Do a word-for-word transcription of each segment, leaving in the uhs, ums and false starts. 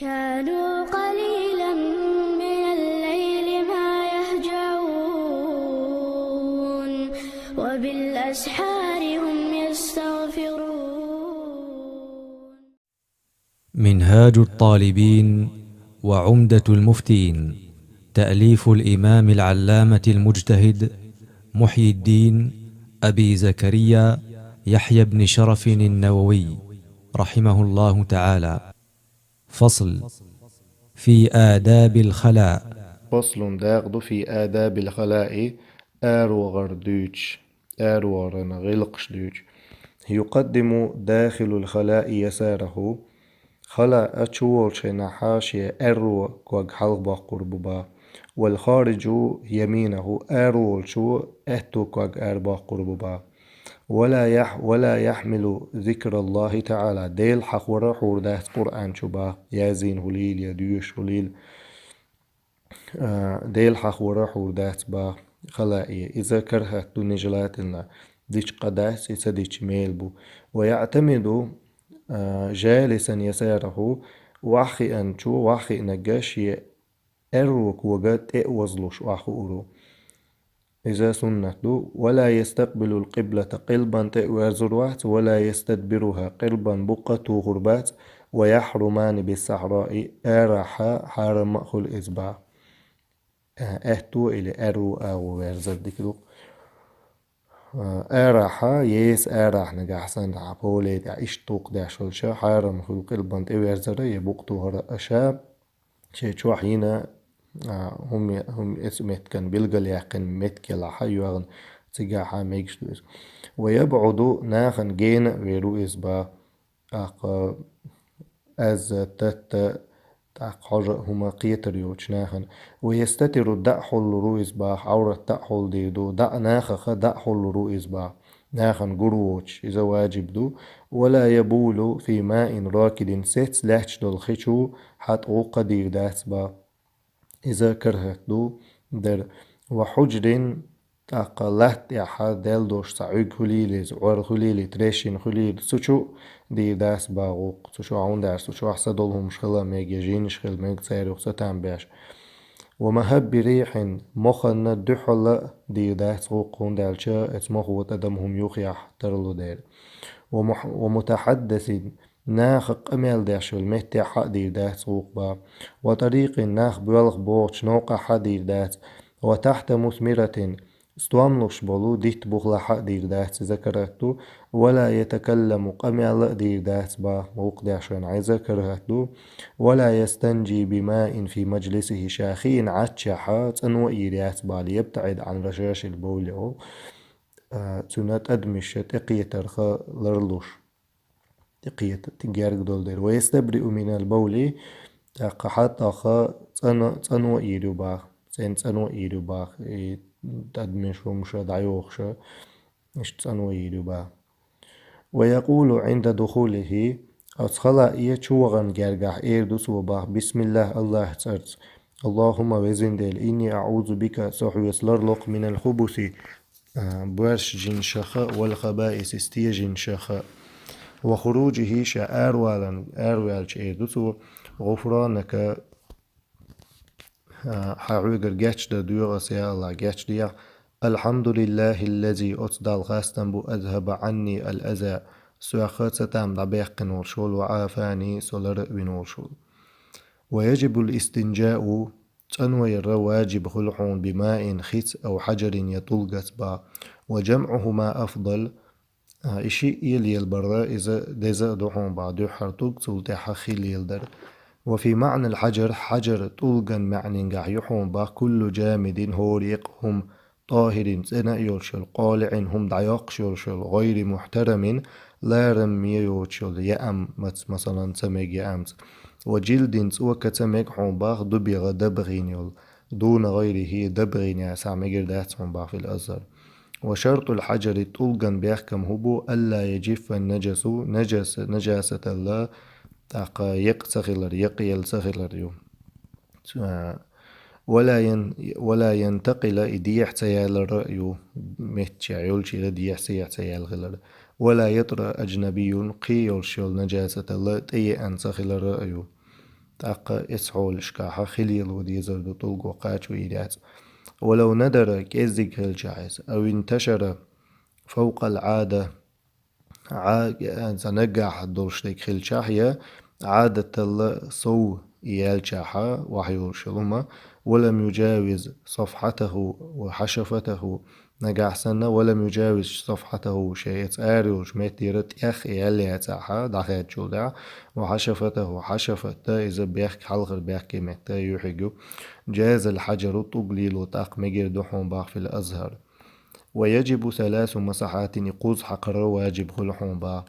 كانوا قليلا من الليل ما يهجعون، وبالأسحار هم يستغفرون. منهاج الطالبين وعمدة المفتين، تأليف الإمام العلامة المجتهد محي الدين أبي زكريا يحيى بن شرف النووي، رحمه الله تعالى. فصل في آداب الخلاء. فصل داغدو في آداب الخلاء، аравогӀар дуьйцуш, аравогӀаран гӀиллакхаш дуьйцуш. يقدم داخل الخلاء يساره. Халаъ чу волчу хенахь шен аьрру ког хьалха боккхур бу бах. والخارج يمينه. Араволчо аьтту ког арабоккхур бу бах. ولا يح-، ولا يحمل ذكر الله تعالى. Дела хьахор хьур дац Къуръан чу бах. Язйина хуьлийла я доьшуш хуьлийла. А, Дела хьахор хьур дац бах халаъе. Иза карахӀат ду, нежелательно. Дича къа дац, и ца дича мел бу. ويعتمد, а, جالسا يساره. Охьахиъначо, охьахиънарг шен аьрру кога тӀе а вазлуш охьахуур ву. Иза суннат ду. ولا يستقبل القبلة. Къилбан тӀе а верзур вац. ولا يستدبرها. Къилбан букъ а тухур бац. ويحرمان بالصحراء. Арахьа хьарам а хуьлу иза бах. А, аьтту или аьрру агӀо верзар дика ду. А, арахьа, еса арахь нагахь санна, хьан поле тӀехь иштта тукхадеш волча, хьарам хуьлу къилбан тӀе верзара я букъ тухара аша. Шен чохь йина, а, хӀума, хӀума эцу меттиган билгалъяьккхина меттиг елахь а йоьгӀна, цигахь а мегаш ду иза. ويبعد, нахана гена а вер ву иза бах. ТӀаккха азза, татта, тӀаккха хьожа а хӀума кхетар йоцу нахана. ويستتر, даа хьуллур ву иза бах, Ӏаврат даа хьулдийр ду, даа нахаха даа хьуллур ву иза бах. Нахана гур воцуш, иза ваджиб ду. ولا يبول في ماء راكد, сецца лаьтташ долу хи чу хьатӀа гӀуллакх дийр дац бах. Иза карахӀат ду дара. وحجر, тӀаккха латта тӀехьа дел долуш цхьа Ӏуьрг хуьлийла иза, Ӏор хуьлийла, трещина хуьлийла, цу чу а дийр дац бах гӀуллакх, цу чохь хӀунда аьлча цу чохь са долу хӀумаш хила мега, я жинаш хила мега, церан юха са там беш. ومهب ريح, моханна дуьхьал а дийр дац гӀуллакх, хӀунда аьлча оцу мохо тӀадам хӀума юххехь тарло дера. ومح-, ومتحدث, наха къамел деш йолу меттехь а дийр дац гӀуллакх бах. وطريق, нах боьлху бохучу новкъахь а дийр дац. وتحت مثمرة, стом луш болу дитт бухалахь а дийр дац, иза карахӀат ду. ولا يتكلم, къамел а дийр дац бах, гӀуллакх деш вайн Ӏеза карахӀат ду. ولا يستنجي بماء في مجلسه, ша хиъна Ӏаччехь цӀано а йийр яц бах, ليبتعد عن رشاش البول. А, цуьнан тӀадамаш тӀекхетарх ларлуш. ТӀекхета, ти герга долу дела. ويستبرئ من البول, тӀаккха хьатӀаха цӀано, цӀано а йийр ю бах, цӀен цӀано а йийр ю бах, и тӀадамаш хӀумаш дӀайохуша, иштта цӀано а йийр ю бах. ويقول عند دخوله, оцу халаъе чу вахана гергахь эр ду цо бах: بسم الله, АллахӀан цӀарца. اللهم, везан Дела, إني أعوذ بك, со хьоьца ларло-кх, من الخبث, а, боьрша жинашаха, والخبائث, стен жинашаха. وخروجه, ша аравалан, араваьлча эр ду цо: غفرانك, а, хьан хьоьгара гечдан доьху ас, я АллахӀ, гечдехьа. الحمد لله الذي, оцу Далла хастам бу, أذهب عني الأذى, соьх цатам дӀабаьккхина волуш волу, وعافاني, со лар а вина волуш волу. ويجب الاستنجاء, цӀано яр ваджиб хуьлу хьуна, بماء, хица, أو حجر, я тӀулгаца бах. وجمعهما أفضل, а, и шиъ а лелабар иза деза а ду хьуна бах, дуьххьара тӀулг, цул тӀаьхьа хи леладар. وفي معنى الحجر, хьаджар тӀулган маьӀнингахь ю хьуна бах, كل جامد, хӀора екъа хӀума, طاهر, цӀена а йолуш йолу, قالع, хӀума дӀайоккхуш йолуш йолу, غير محترم, лараме йоцуш йолу яамца, масалан, ца мега яамца. وجلد, цӀока ца мега хьуна бах, دبغ, дабгӀийна йолу. دون غيره, дабгӀийна ясахь мегар дац хьуна бах, في الأظهر. وشرط الحجر, тӀулган бехкам хӀун бу, ألا يجف النجس, нажас-, нажасаталла, тӀаккха екъа ца хилар, екъаелла ца хилар ю. Ц-, а, ولا ين-, ولا ينتقل, и дехьа ца ялар а ю, меттачохь йолчуьра дехьа-сехьа ца яьлла хилар. ولا يطرأ أجنبي, кхин йолуш йолу нажасаталла тӀееана ца хилар а ю. тӀаккха эцхьолашкахьа хилело дезар ду тӀулго кхачо йийр яц. ولو ندر, кӀеззиг хилчахьа из, أو انتشر فوق العادة, Ӏа-, цхьа наггахьа долуш дерг хилчахь я, Ӏадаталла сов яьлчахьа, вахьа йолуш йолу хӀума, ولم يجاوز صفحته وحشفته, нагахь санна, ولم يجاوز صفحته, шен эца ара йолчу меттера тӀех яьлла яцахьа, дӀахаьдчул тӀаьхьа, وحشفته, хьашафата, иза бехк, хьалхара бехке метта юьхьиг ю, جاز الحجر, тӀулг лело тӀаккха мегар ду хьуна бах في الأظهر. ويجب ثلاث مسحات, и кхузза хьакхар важиб хуьлу хьуна бах.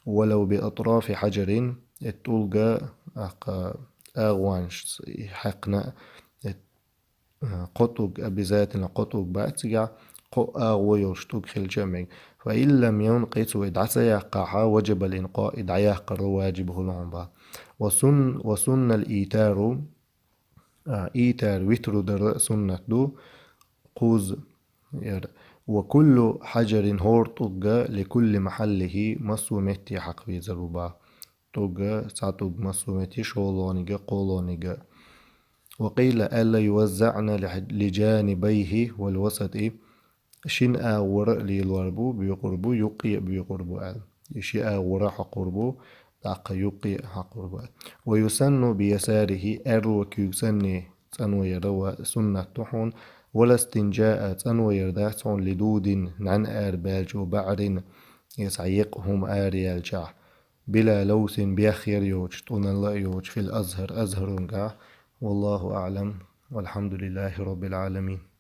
ولو بأطراف حجر, и тӀулга, аккха, агӀонаш хьаькхна, и, а, кхо тӀулг, обязательно кхо тӀулг бац цигахь, кхо агӀо йолуш тӀулг хилча а мега. فإن لم ينقص, и дӀа ца яккхахьа, وجب الإنقاء, и дӀаяккхар важиб хуьлу хьуна бах. وسن-, وسن الإيتار, А, итар, витру дара суннат ду, кхузза яра. وكل حجر, хӀора тӀулга, لكل محله, массо а метте хьакха везар ву бах. ТӀулга, цхьа тӀулг массо а метте, шолгӀаниг а, кхоалгӀаниг а. وقيل, аьлла, يوزعن لح-, لجانبيه والوسط, шина агӀора а лелор бу, боькъур бу, юккъе а боькъур бу аьлла. И ши агӀора а хьокхур бу, тӀаккха юккъе а хьокхур бу аьлла. ويسن بيساره, аьрру куьйга санна цӀано яр ва суннат ду хьуна, ولا استنجاء, цӀано яр дац хьуна, لدود, нӀаьна ара баьлча, وبعر, я цхьа екъа хӀума ара яьлчахь, بلا لوث, бехъяр йоцуш, тӀуналла а йоцуш, في الأظهر, азхӀарунгахь. والله أعلم، والحمد لله رب العالمين.